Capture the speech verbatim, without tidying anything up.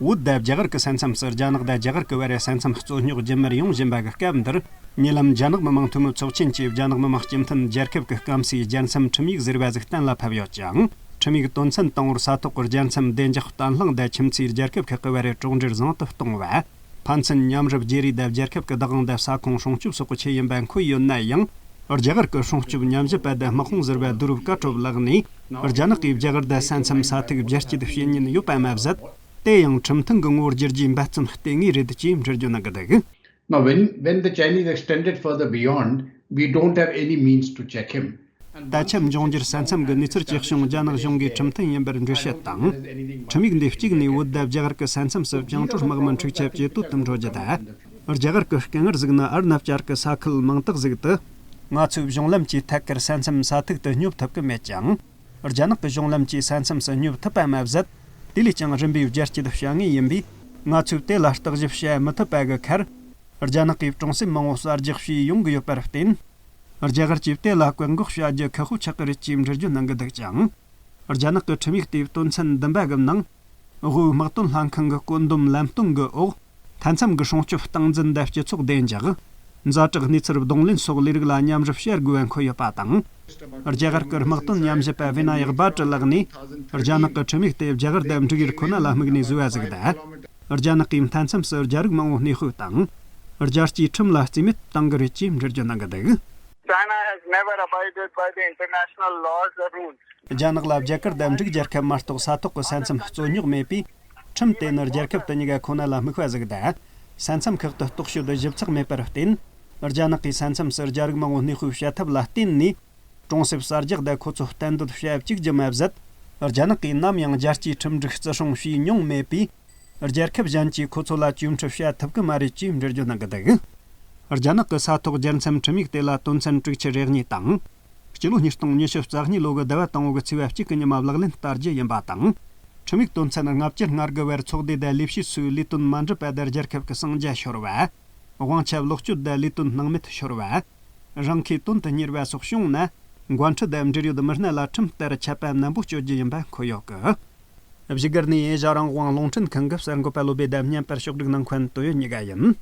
བོད་དང་རྒྱ་གར་གྱི་ས་མཚམས་སུ་རྒྱ་ནག་དང་རྒྱ་གར་གྱི་བར་ས་མཚམས་རྩོད་རྙོག་རྒྱུན་མར་ཡོང་བཞིན་པ་གི་སྐབས་འདིར། ཉེ་ལམ་རྒྱ་ནག་མི་དམངས་འཐུས་མི་ཚོགས་ཆེན་གྱིས་རྒྱ་ནག་མི་དམངས་སྤྱི་མཐུན་རྒྱལ་ཁབ་ཀྱི་སྐམ་སའི་རྒྱལ་མཚམས་ཁྲིམས་ཡིག་ཟེར་བ་ཟིག་གཏན་ལ་ཕབ་ཡོད་ཅིང་། ཁྲིམས་ཡིག་དོན་ཚན་དང་པོར་ས་ཐོག་གི་རྒྱལ་མཚམས་བདེ་འཇགས་བརྟན་ལྷིང་དང་ཁྱིམ་མཚེས་རྒྱལ་ཁབ་ཁག་གི་བར་གྲོགས་འབྲེལ་བཟང་དུ་གཏོང་བ། ཕན་ཚུན་མཉམ་རུབ་བརྗེ་རེས་དང་རྒྱལ་ཁབ་ཀྱི་བདག་དབང་དང་ས་ཁོངས་སྲུང་སྐྱོབ་སོགས་ཀྱི་ཆེད་ཡིན་པ་འཁོད་ཡོད་ན་ཡང་། རྒྱ་གར་གྱི་སྲུང་སྐྱོབ་ཉམས་ཞིབ་པ་དང་དམག་དཔུང་ཟུར་པ་བསྡུ་རུབ་བཀའ་གྲོས་ལག་ནས། རྒྱ་ནག་གིས་རྒྱ་གར་དང་ས་མཚམས་ས་ཐིག་བསྒྱུར་བཅོས་བྱེད་ཉེན་ཡོད་པ་མ་ཟད། དེ་ཡང་ཁྲིམས་མཐུན་གྱི་ངོ་བོར་བསྒྱུར་རྒྱུའི་འབད་བརྩོན་གཏོང་ངེས་རེད་ཅེས་འགྲེལ་བརྗོད་གནང་གི་འདུག། Now, when, when the Chinese extended further beyond, we don't have any means to check him. ད་ཆ་འབྱུང་འགྱུར་ས་མཚམས་ཀྱི་གནས་ཚུལ་གྱི་གཞུང་རྒྱ་ནག་གཞུང་གིས་ཁྲིམས་མཐུན་ཡིན་པར་འགྲེལ་བཤད་དང་། ཁྲིམས་ཡིག་འདི་གཅིག་ནས་བོད་དང་རྒྱ་གར་གྱི་ས་མཚམས་སུ་བཅིངས་འགྲོལ་དམག་མི་འཁྲུག་ཆ་ཇེ་དོད་དུ་འགྲོ་རྒྱུ་དང་། རྒྱ་གར་གྱི་སྐད་ངར་ཟིག་ནི་ཨར་ནབ་བཅར་གྱི་ས་ཁུལ་མིང་བཏགས་ཟིག་ཏུ། ང་ཚོའི་གཞུང་ལམ་གྱི་ཐད་ཀར་ས་མཚམས་ས་ཐིག་ཏུ་སྙོབ་ཐུབ་ཀྱི་མེད་ཅིང་། རྒྱ་ནག་གི་གཞུང་ལམ་གྱིས་ས་མཚམས་སུ་སྙོབ་ཐུབ་པ་མ་ཟད། དེ་ལས་ཀྱང་རིམ་པས་བསྒྱུར་བཅོས་བྱ་ངེས་ཡིན་པས། ང་ཚོས་དེ་ལ་བརྟག་ཞིབ་བྱ་མི་ཐུབ་པ་གི་ཁར། རྒྱ་ནག་གིས་གྲོང་གསེབ་མང་བོ་གསར་རྒྱག་བྱས་ཡོང་གི་ཡོད་པར་བརྟེན། རྒྱ་གར་གྱིས་དེ་ལ་བཀག་འགོག་བྱ་རྒྱུ་ཁག་པོ་ཆགས་ཀྱི་རེད་ཅེས་འགྲེལ་བརྗོད་གནང་གི་འདུག་ཅིང་། རྒྱ་ནག་གི་ཁྲིམས་ཡིག་དེའི་དོན་ཚན་བདུན་པ་གི་ནང་། དབུས་དམག་དོན་ལྷན་ཁང་གི་བཀོད་འདོམས་ལམ་སྟོན་གྱི་འོག་མཐའ་མཚམས་ཀྱི་སྲུང་སྐྱོབ་སྟངས་འཛིན་དང་སྤྱི་ཚོགས་བདེ་འཇགས། ཛ་དྲག་གནས་ཚུལ་གདོང་ལེན་སོགས་ལས་རིགས་ལ་མཉམ་རུབ་བྱ་དགོས་པ་འཁོད་ཡོད་པ་དང་། རྒྱ་གར་གྱི་དམག་དོན་ཉམས་ཞིབ་པ་བི་ན་ཡག་བྷ་ཏྲི་ལགས་ནས། རྒྱ་ནག་གི་ཁྲིམས་ཡིག་དེ་རྒྱ་གར་དང་འགྲིག་ཡུལ་ཁོ་ན་ལ་དམིགས་ནས་བཟོས་པ་ཟིག་དང་། རྒྱ་ནག་གིས་མཐའ་མཚམས་སུ་རྒྱ་རིགས་མང་བོ་གནས་སྤོས་དང་། རྒྱལ་སྤྱིའི་ཁྲིམས་ལ་རྩིས་མེད་གཏང་གི་རེད་ཅེས་འགྲེལ་བརྗོད་གནང་གི་འདུག། China has never abided by the international laws or rules. རྒྱ་ནག་ལ་རྒྱ་གར་དང་འབྲུག་རྒྱལ་ཁབ་མ་གཏོགས་ས་ཐོག་གི་ས་མཚམས་རྩོད་རྙོག་མེད་པས། ཁྲིམས་དེ་ནི་རྒྱལ་ཁབ་དེ་གཉིས་ཀ་ཁོ་ན་ལ་དམིགས་པ་ཟིག་དང་། ས་མཚམས་ཁག་ཏུ་རྟོག་དཔྱོད་ཞིབ་ཚགས་མེད་པར་བརྟེན། རྒྱ་ནག་གིས་ས་མཚམས་སུ་རྒྱ་རིགས་མང་བོ་གནས་སྤོས་བྱ་ཐབས་ལ་བརྟེན་ནས། གྲོང་གསེབ་གསར་རྒྱག་དང་ཁོ་ཚོ་གཏན་སྡོད་བྱ་བཅུག་རྒྱུ་མ་ཟད། རྒྱ་ནག་གིས་ནམ་ཡང་རྒྱལ་སྤྱིའི་ཁྲིམས་སྒྲིག་བརྩི་སྲུང་བྱས་མྱོང་མེད་པས། རྒྱལ་ཁབ་གཞན་གྱིས་ཁོ་ཚོ་ལ་བཅོས་ཁྲིམས་བྱ་ཐུབ་ཀྱི་མ་རེད་ཅེས་འགྲེལ་བརྗོད་གནང་གི་འདུག། རྒྱ་ནག་གི་ས་ཐོག་རྒྱལ་མཚམས་ཁྲིམས་ཡིག་དེ་ལ་དོན་ཚན་དྲུག་ཅུ་རེ་གཉིས་དང་། སྤྱི་ལོ་ཉིས་སྟོང་ཉི་ཤུ་རྩ་གཉིས་ལོ་གི་ཟླ་བ་དང་པོ་གི་ཚེས་པ་གཅིག་གི་ཉི་མ་ལག་ལེན་བསྟར་རྒྱུ་ཡིན་པ་དང་། ཁྲིམས་ཡིག་དོན་ཚན་ལྔ་བཅུ་ང་དགུ་བར་ཚོགས་སྡེ་དང་ལས་བྱེད་ཚོས་ལས་དོན་མ་འགྲུབ་པ་དང་རྒྱལ་ཁབ་ཀྱི་གསང་རྒྱ་ཤོར་བ། དབང་ཆ་ལོག་སྤྱོད་དང་ལས་དོན་སྣང་མེད་ཤོར་བ། རང་ཁེ་དོན་དུ་གཉེར་བ་སོགས་བྱུང་ན། འགོ་ཁྲིད་དང་འབྲེལ་ཡོད་མི་སྣ་ལ་ཁྲིམས་ལྟར་ཆད་པ་ནན་པོ་གཅོད་རྒྱུ་ཡིན་པ་འཁོད་ཡོད་གི། བཞུགས་སྒར་ནས་ཨེ་ཤ་རང་དབང་རླུང་འཕྲིན་ཁང་གི་གསར་འགོད་པ་བློ་བྷེ་དང་བརྙན་པར་ཕྱོགས་སྒྲིག་གནང་མཁན་དོན་ཡོད་གཉིས་ཀ་ཡིན།